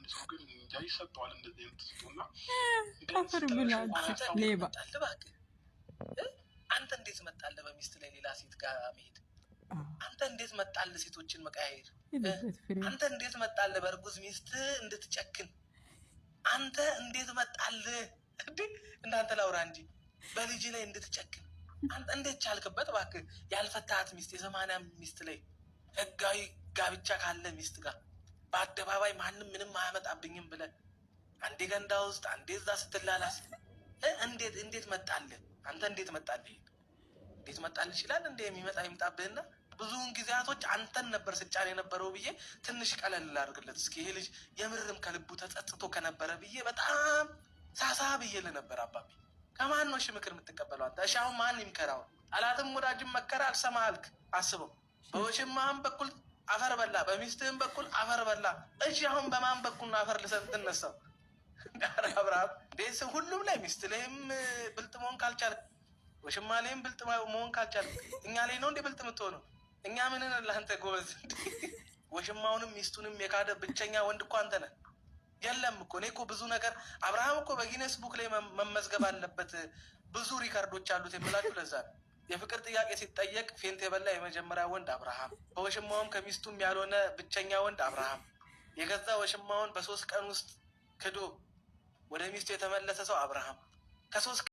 ሰው ግን እንጃ ይሰጠዋል እንደዚህ አይነት እና አፈር ብላ ሌባ። እባክህ፣ አንተ እንዴት መጣልህ በሚስት ላይ ሌላ ሴት ጋር መሄድ? አንተ እንዴት መጣልህ ሴቶችን መቀያየር? ሄደበት ፍሬ። አንተ እንዴት መጣልህ በእርጉዝ ሚስት እንድትጨክን? አንተ እንዴት መጣልህ እንዴ? እንዳንተ ላውራ እንጂ በልጅ ላይ እንድትጨክን አንተ እንዴት ቻልክበት? እባክህ፣ ያልፈታሃት ሚስት፣ የ80 ሚስት ላይ፣ ህጋዊ ጋብቻ ካለ ሚስት ጋር በአደባባይ ማንም ምንም አያመጣብኝም ብለህ አንዴ ገንዳ ውስጥ አንዴ እዛ ስትላላስ እንዴት መጣልህ? አንተ እንዴት መጣልህ? እንዴት መጣልህ ይችላል እንደ የሚመጣ ይምጣብህና ብዙውን ጊዜያቶች አንተን ነበር ስጫን የነበረው ብዬ ትንሽ ቀለል ላድርግለት እስኪ፣ ይሄ ልጅ የምርም ከልቡ ተጸጽቶ ከነበረ ብዬ በጣም ሳሳ ብዬ ልነበር። አባቢ፣ ከማን ነው እሺ ምክር የምትቀበለው አንተ? እሺ አሁን ማን ይምከራው? ጠላትም ወዳጅም መከራ አልሰማ አልክ። አስበው፣ በውሽማህም በኩል አፈር በላ፣ በሚስትህም በኩል አፈር በላ። እሺ አሁን በማን በኩል ነው አፈር ልሰህ የምትነሳው? አብርሃም ቤተሰብ ሁሉም ላይ፣ ሚስት ላይም ብልጥ መሆን ካልቻልክ፣ ወሽማ ላይም ብልጥ መሆን ካልቻልክ፣ እኛ ላይ ነው እንዴ ብልጥ የምትሆነው? እኛ ምንን ለአንተ ጎበዝ? ወሽማውንም ሚስቱንም የካደ ብቸኛ ወንድ እኮ አንተ ነህ። የለም እኮ፣ እኔ እኮ ብዙ ነገር፣ አብርሃም እኮ በ Guinness Book ላይ መመዝገብ አለበት፣ ብዙ ሪከርዶች አሉት የምላችሁ ለዛ ነው። የፍቅር ጥያቄ ሲጠየቅ faint የበላ የመጀመሪያ ወንድ አብርሃም፣ ከወሽማውም ከሚስቱም ያልሆነ ብቸኛ ወንድ አብርሃም፣ የገዛ ወሽማውን በ3 ቀን ውስጥ ክዶ ወደ ሚስቱ የተመለሰ ሰው አብርሃም ከ3